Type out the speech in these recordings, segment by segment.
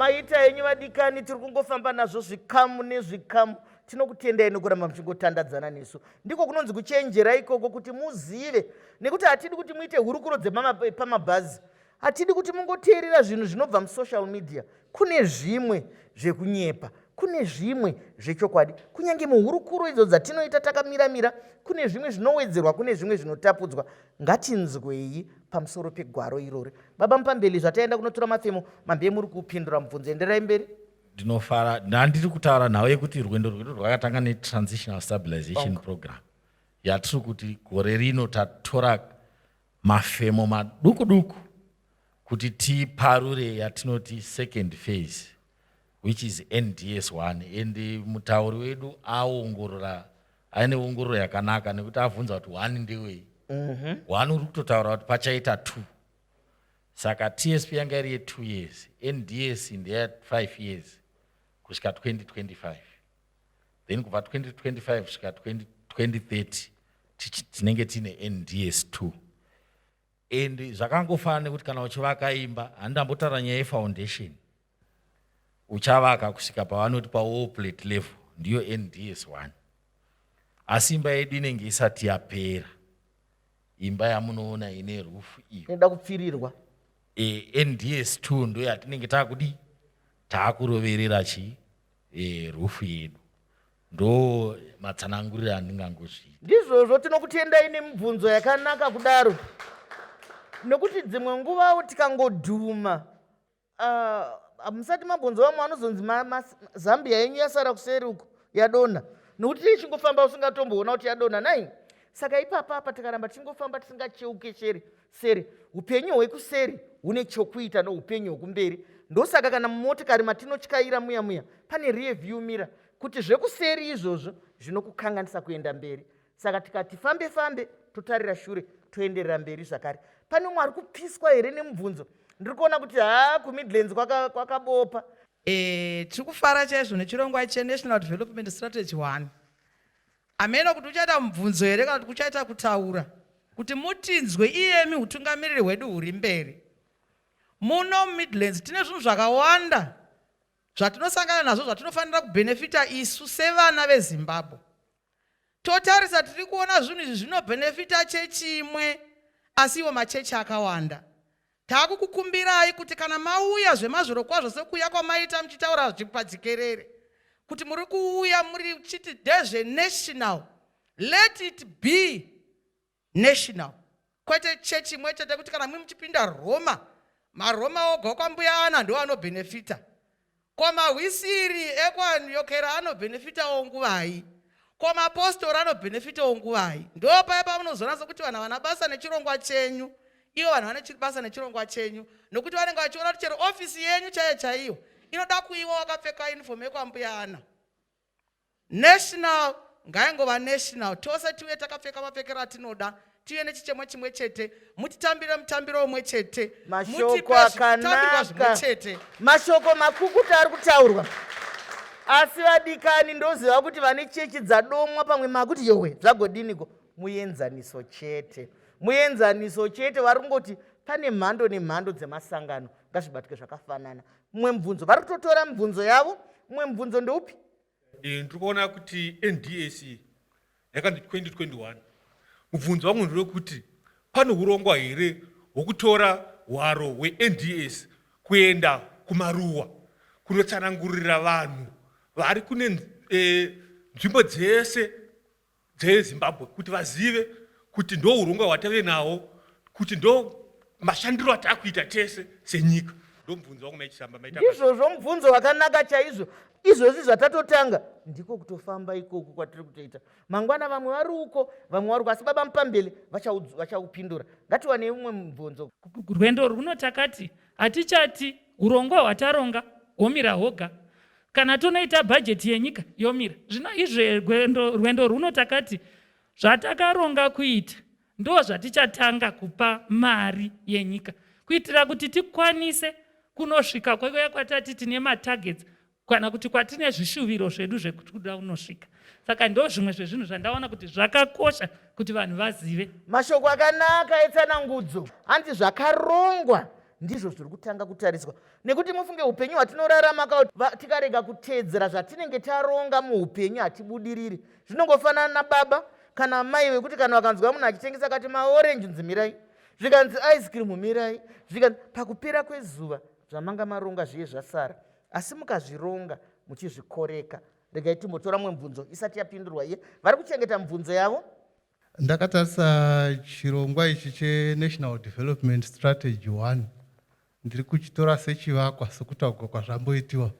Maita henyu vadikani, tiri kungofamba nazvo zvikamu nezvikamu. Tinokutendai nokuramba muchingotandadzana nesu. Ndiko kunonzi kuchenjera ikoko kuti muzive, nekuti hatidi kuti muite hurukuro dzepamabhazi. Hatidi kuti mungoteerera zvinhu zvinobva musocial media. Kune zvimwe zvekunyepa, kune zvimwe zvechokwadi. Kunyange muhurukuro idzo dzatinoita takamira-mira, kune zvimwe zvinowedzerwa, kune zvimwe zvinotapudzwa. Ngatinzwei pamusoro pegwaro irori. Baba Mupambeli, zvataenda kunotura mafemo, mambe muri kupindura mubvunzo. Endererai mberi. Ndinofara ndandiri kutaura nhau yekuti rwendo rwedu rwakatanga netransitional stabilization program yatiri kuti gore rino tatora mafemo maduku duku kuti tiparure yatinoti second phase, which is NDS 1. And mutauri wedu aongorora, aine ongororo yakanaka, nekuti avhunza kuti one ndewei. One uri kutotaura kuti pachaita two. Saka TSP yanga iri ye2 years, NDS ndeya 5 years kusvika 2025. Then kubva 2025 kusvika 2030 tinenge tiine NDS 2. And zvakangofanana nekuti kana uchivaka imba, handambotaura nyaya yefoundation, uchavaka kusvika pavanoti pawall plate level, ndiyo NDS 1, asi imba yedu inenge isati yapera. Imba yamunoona ine roof iyo inoda kupfirirwa. NDS 2 ndo yatinenge taakudi taakuroverera chi roof yedu. Ndo matsananguriro andingangozviita. Ndizvozvo, tinokutendai nemibvunzo yakanaka kudaro, nekuti dzimwe nguvawo tikangodhuma, musati mabvunzo, vamwe vanozonzi Zambia yenyu yasara kuseri uko, yadonha, nokuti tichingofamba usingatomboona kuti yadonha nai. Saka ipapa apa tikaramba tichingofamba tisingacheuke seri seri, upenyu hwekuseri hune chokuita noupenyu hwekumberi. Ndosaka kana mumotikari matinotyaira muya muya pane rear view mirror, kuti zvekuseri izvozvo zvinokukanganisa kuenda mberi. Saka tikati fambe fambe, totarira shure, toenderera mberi zvakare. Pane umwe ari kupiswa here nemubvunzo? Ndiri kuona kuti haa, kuMidlands kwakabopa. Tiri kufara chaizvo nechirongwa cheNational Development Strategy 1. Ameno kuti uchaita mubvunzo here kana kuti kuchaita kutaura kuti mutinzwe iyemi utungamiriri hwedu huri mberi. Muno muMidlands tine zvinhu zvakawanda zvatinosangana nazvo zvatinofanira kubhenefita isu sevana veZimbabwe. Totarisa, tiri kuona zvinhu izvi zvinobhenefita chechi imwe, asi iwo machechi akawanda. Taakukukumbirai kuti kana mauya zvemazvirokwazvo, sekuuya kwamaita muchitaura padzikerere kuti muri kuuya muri chiti ndezvenational, let it be national, kwete chechi imwe chete, kuti kana mui muchipinda Roma, maRoma oga kwambuya ana ndo anobhenefita, ko mahwisiri ekwaYokera anobhenefitawo nguvai? Ko mapostori anobhenefitawo nguvai? Ndo paya pamunozona sekuti vanhu havana basa nechirongwa chenyu. Ivo vanhu vane basa nechirongwa chenyu, nokuti vanenge vachiona kuti chero ofisi yenyu chaiyo chaiyo inoda kuiwa wakapfeka uniform yekwambuya ana. National ngaingova national, tose tiuye takapfeka mapfekero atinoda, tive nechichemo chimwe chete, mutitambire mutambiro umwe chete. Mashoko akanaka, mashoko makukuta ari kutaurwa. Asi vadikani, ndoziva kuti vane chechi dzadomwa pamwe makuti, "Yowe, zvagodiniko?" Muenzaniso chete, muenzaniso chete. Vari kungoti pane mhando nemhando dzemasangano, ngazvibatwe zvakafanana. Mumwe mubvunzo, vari kutotora mibvunzo yavo. Mumwe mubvunzo ndeupi? Ndiri kuona kuti NDS yakanzi 2021. Mubvunzo wangu ndewekuti pane urongwa here hwokutora hwaro hweNDS kuenda kumaruwa kunotsanangurira vanhu vari kune nzvimbo dzese dzeZimbabwe kuti vazive kuti ndo urongwa hwatave nawo, kuti ndo mashandiro atakuita tese senyika? Ndo mubvunzo wangu, maichisamba maita. Ndizvozvo, mubvunzo wakanaka chaizvo. Izvozvi zvatatotanga ndiko kutofamba ikoko kwatiri kutoita. Mangwana vamwe vari uko, vamwe vari uko, asi baba Mupambele vachaupindura. Ngatiwanei umwe mubvunzo. Rwendo runo takati hatichati urongwa hwataronga hwomira hoga, kana tonoita bhajeti yenyika yomira. Zvino izve rwendo runo takati zvatakaronga kuita ndo zvatichatanga kupa mari yenyika, kuitira kuti tikwanise kunosvika kwekuya kwatati tine matargets, kana kuti kwatine zvishuviro zvedu zvekuti kuda kunosvika. Saka ndo zvimwe zvezvinhu zvandaona kuti zvakakosha kuti vanhu vazive. Mashoko akanaka etsanangudzo. Hanzi zvakarongwa. Ndizvo zviri kutanga kutariswa nekuti mufunge upenyu hwatinorarama ka, tikarega kuteedzera zvatinenge taronga muupenyu hatibudiriri. Zvinongofanana nababa kana mai vekuti kana vakanzwa munhu achitengesa akati maorenji, nzimirai, zvikanzi ice cream mirai, zvikanzi pakupera kwezuva zvamanga maronga zviye zvasara. Asi mukazvironga muchizvikoreka. Regai timbotora mumwe mubvunzo isati yapindurwa iye vari kuchengeta mibvunzo yavo. Ndakatarisa chirongwa ichi cheNational Development Strategy 1, ndiri kuchitora sechivakwa, sokutaurwa kwazvamboitiwa,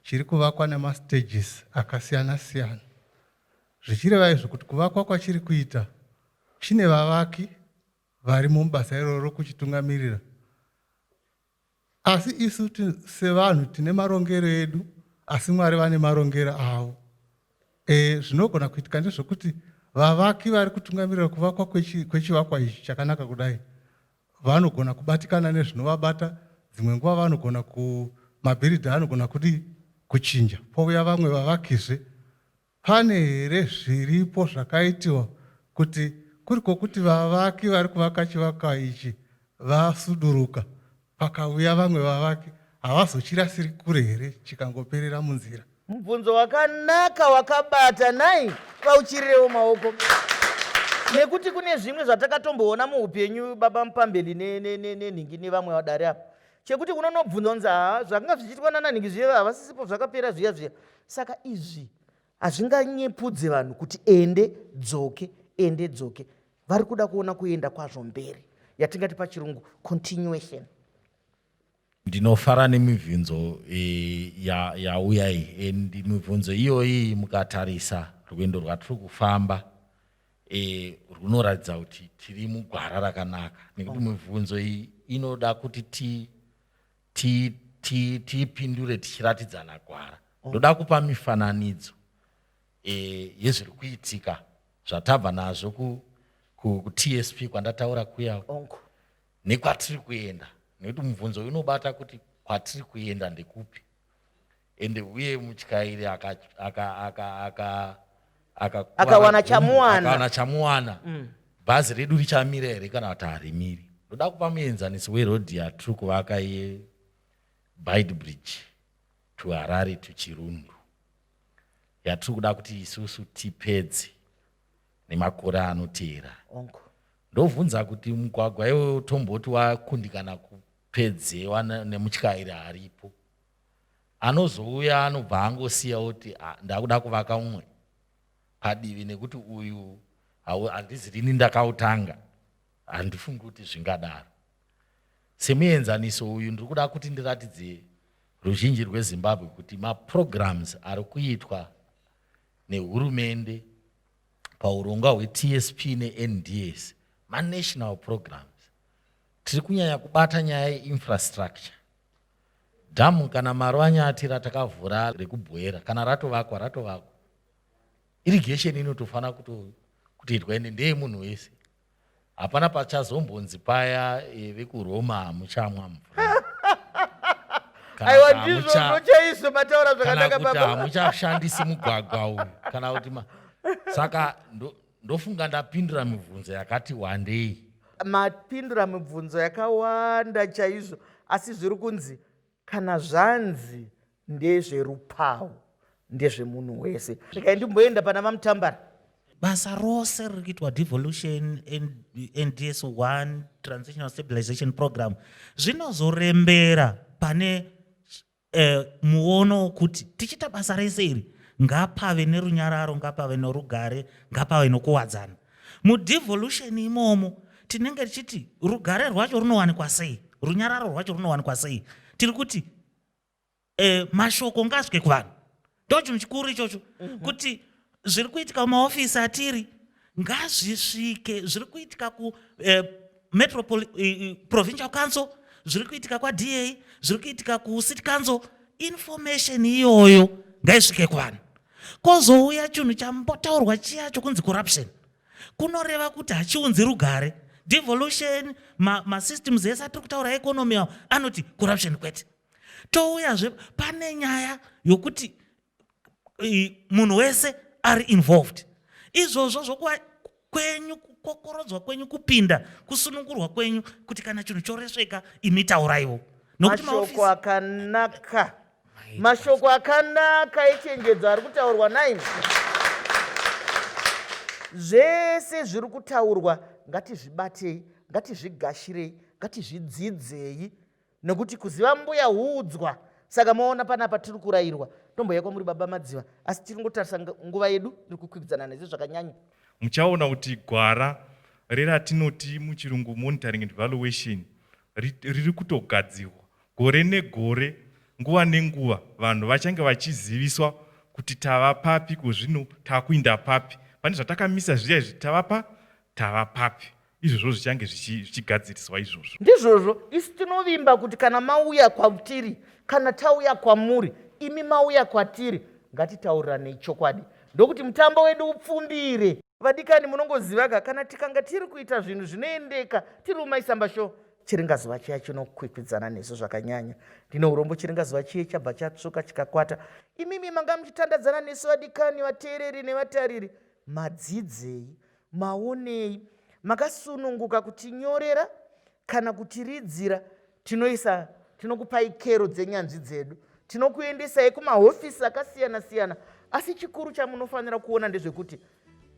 chiri kuvakwa nemastages akasiyana siyana, zvichireva izvo kuti kuvakwa kwachiri kuita chine vavaki varimo mubasa iroro rokuchitungamirira. Asi isu sevanhu tine marongero edu, asi Mwari vane marongero avo. Zvinogona kuitika ndezvekuti vavaki vari kutungamirira kuvakwa kwechivakwa ichi chakanaka kudai vanogona kubatikana nezvinovabata. Dzimwe nguva vanogona ku mabhiridha anogona kudii, kuchinja, pouya vamwe vavakizve. Pane here zviripo zvakaitiwa kuti kuri kwokuti vavaki vari kuvaka chivakwa ichi vasuduruka, pakauya vamwe vavaki, havazochirasiri kure here chikangoperera munzira? Mubvunzo wakanaka wakabata nhai, vauchirirewo maoko nekuti kune zvimwe zvatakatomboona muupenyu, baba Mupambeli nenhingi nevamwe vadare apa, chekuti unonobvunza unzi haa, zvakanga zvichiitwa nananhingi zviya havasisipo, zvakapera zviya zviya. Saka izvi hazvinganyepudze vanhu kuti ende dzoke, ende dzoke. Vari kuda kuona kuenda kwazvo mberi, yatingati pachirungu continuation. Ndinofara nemibvunzo yauya iyi, and mibvunzo iyoyi, mukatarisa rwendo rwatiri kufamba, runoratidza kuti tiri mugwara rakanaka, nekuti mibvunzo iyi inoda kuti tiipindure tichiratidzana gwara. Ndoda kupa mifananidzo yezviri kuitika zvatabva nazvo kuTSP kwandataura kuya nekwatiri kuenda, nekuti mubvunzo uyu unobata kuti kwatiri kuenda ndekupi. Ende uye mutyairi akawana chamuwana, akawana chamuwana, bhazi redu richamira here kana kuti harimiri? Ndoda kupa muenzaniso werodhi yatiri kuvaka yeBeitbridge to Harare to Chirundu, yatiri kuda kuti isusu tipedze nemakore anoteera. Ndobvunza kuti mugwagwa iwoyo tomboti wakundikana kupedzewa nemutyairi aripo, anozouya anobva angosiya oti, "Ah, ndakuda kuvaka umwe padivi nekuti uyu handizi rini ndakautanga"? Handifungi kuti zvingadaro. Semuenzaniso uyu ndiri kuda kuti ndiratidze ruzhinji rweZimbabwe kuti maprograms ari kuitwa nehurumende paurongwa hweTSP neNDS manational programs. Tiri kunyanya kubata nyaya yeinfrastructure. Dhamu kana Maruanyati ratakavhura rekuBuhera, kana ratovakwa, ratovakwa. Irrigation inotofanira kutoitwa, ende ndeyemunhu wese. Hapana pachazombonzi paya vekuRoma hamuchamwa mvura. Aiwa, ndizvozvo chaizvo, mataura zvakanaka baba. Hamuchashandisi mugwagwa uyu kana kuti saka ndofunga ndapindura mibvunzo yakati wandei. Mapindura mibvunzo yakawanda chaizvo, asi zviri kunzi kana zvanzi ndezverupawo, ndezvemunhu wese. Regai ndimboenda pana VaMutambara. Basa rose riri kuitwa, devolution, NDS 1, transitional stabilization program, zvinozorembera pane muono wokuti tichiita basa rese iri ngapave nerunyararo, ngapave norugare, ngapave nokuwadzana. Mudevolution imomo tinenge tichiti rugare rwacho runowanikwa sei, runyararo rwacho runowanikwa sei? Tiri kuti mashoko ngaasvike kuvanhu. Ndo chinhu chikuru ichocho, kuti zviri kuitika mumaofisi atiri ngazvisvike, zviri kuitika ku metropol provincial council, zviri kuitika kwaDA, zviri kuitika kucity council, information iyoyo ngaisvike kuvanhu. Kozouya chinhu chambotaurwa chiya chokunzi corruption, kunoreva kuti hachiunzi rugare. Devolution, masystems ese atiri kutaura, economy awo anoti corruption kwete. Touyazve pane nyaya yokuti munhu wese ari involved. Izvozvo zvokuva kwenyu kukokorodzwa kwenyu kupinda kusunungurwa kwenyu kuti kana chinhu choresveka imi tauraiwo. Nokuti mashoko akanaka, mashoko akanaka echenjedzo ari kutaurwa naimi. Zvese zviri kutaurwa ngatizvibatei, ngatizvigashirei, ngatizvidzidzei, nekuti kuziva mbuya huudzwa. Saka maona panapa tiri kurayirwa. Tombouya kwamuri Baba Madziva, asi tiri ngotarisa nguva yedu iri kukwikwidzana nezve zvakanyanya. Muchaona kuti gwara reratinoti muchirungu monitoring and evaluation riri kutogadzirwa gore negore, nguva nenguva vanhu vachange vachiziviswa kuti tava papi kozvino, takuinda papi pane zvatakamisa zviya izvi, tava pa tava papi. Izvozvo zvichange zvichigadziriswa izvozvo. Ndizvozvo, isu tinovimba kuti kana mauya kwatiri, kana tauya kwamuri, imi mauya kwatiri, ngatitauriranei chokwadi, ndokuti mutambo wedu upfumbire. Vadikani, munongozivaka kana tikanga tiri kuita zvinhu zvinoendeka tiri muMaisamba Show, chiringazuva chiya chinokwikwidzana nesu zvakanyanya. Ndine urombo, chiringazuva chiye chabva chatsvuka chikakwata. Imimi manga muchitandadzana nesu vadikani, vateereri nevatariri, madzidzei, maonei? Makasununguka kutinyorera kana kutiridzira. Tinoisa, tinokupai kero dzenyanzvi dzedu, tinokuendesai kumahofisi akasiyana siyana, asi chikuru chamunofanira kuona ndezvekuti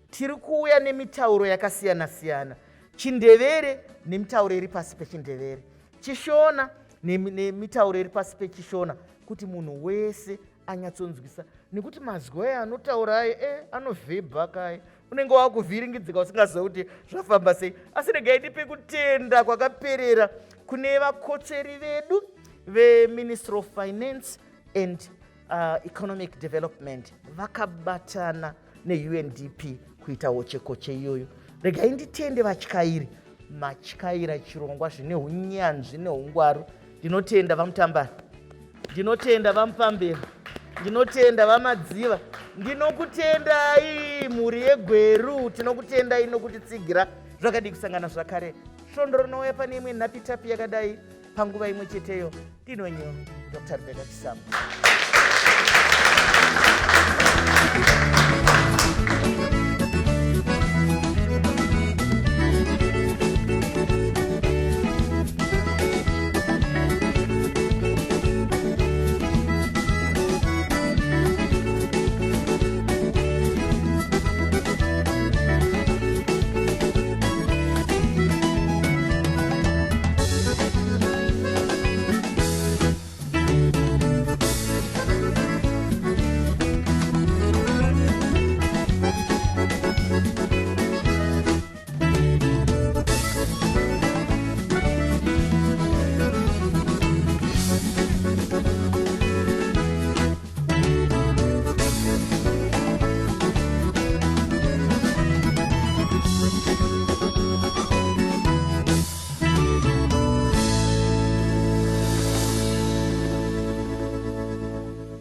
tiri kuuya nemitauro yakasiyana siyana, Chindevere nemitauro iri pasi peChindevere, Chishona nemitauro iri pasi peChishona, kuti munhu wese anyatsonzwisa, nekuti mazwi aya anotaura aye anovhebha kaye, unenge wakuvhiringidzika usingaziva kuti zvafamba sei. Asi regai ndipe kutenda kwakaperera kune vakotsveri vedu veMinistry of Finance and Economic Development, vakabatana neUNDP kuita hochekoche iyoyo. Regai nditende vatyairi, matyaira chirongwa zvine unyanzvi neungwaru. Ndinotenda VaMutambara, ndinotenda VaMupamberi, ndinotenda VaMadziva, ndinokutendai mhuri yeGweru, tinokutendai nokutitsigira. Zvakadii kusangana zvakare svondo rinouya pane imwe nhapitapi yakadai panguva imwe cheteyo. Ndinonyo Dr. Rebecca Chisambo.